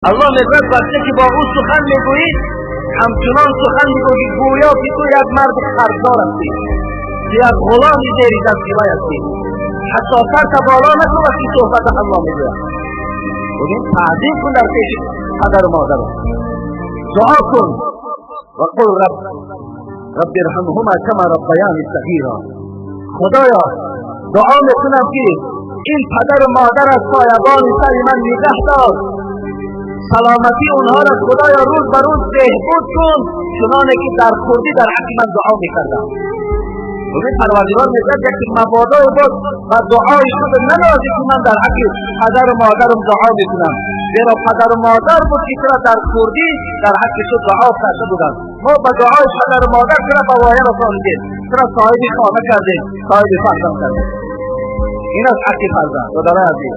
الله میگوید وقتی که با او سخن میگویی، همچنان سخن میگویی گویا که تو یک مرد خردار هستی، یک غلام زیر دست وی هستی. حتی سر تا بالا نکن وقتی صحبت الله میگوید. ببین، تعظیم کن در پیش پدر و مادر، دعا کن و قل رب رب ارحمهما کما ربیانی صغیرا. خدایا، دعا میکنم که این پدر و مادر از سایبان سر من نگه دار، سلامتی اونها را خدایا روز به روز بهبود کن، چنانه که در خردی در حق من دعا میکردم. ببین، پروردگار میگوید که مبادا و باز و دعای خود ننازی که من در حق پدر و مادرم دعا میکنم، زیرا پدر و مادر بود که تو در خردی در حق تو دعا کرده بودند. ما به دعای پدر و مادر تو را به وایه رسانیدیم، تو را صاحب خانه کردیم، صاحب فرزند کردیم. این از حق فرزند. برادران عزیز.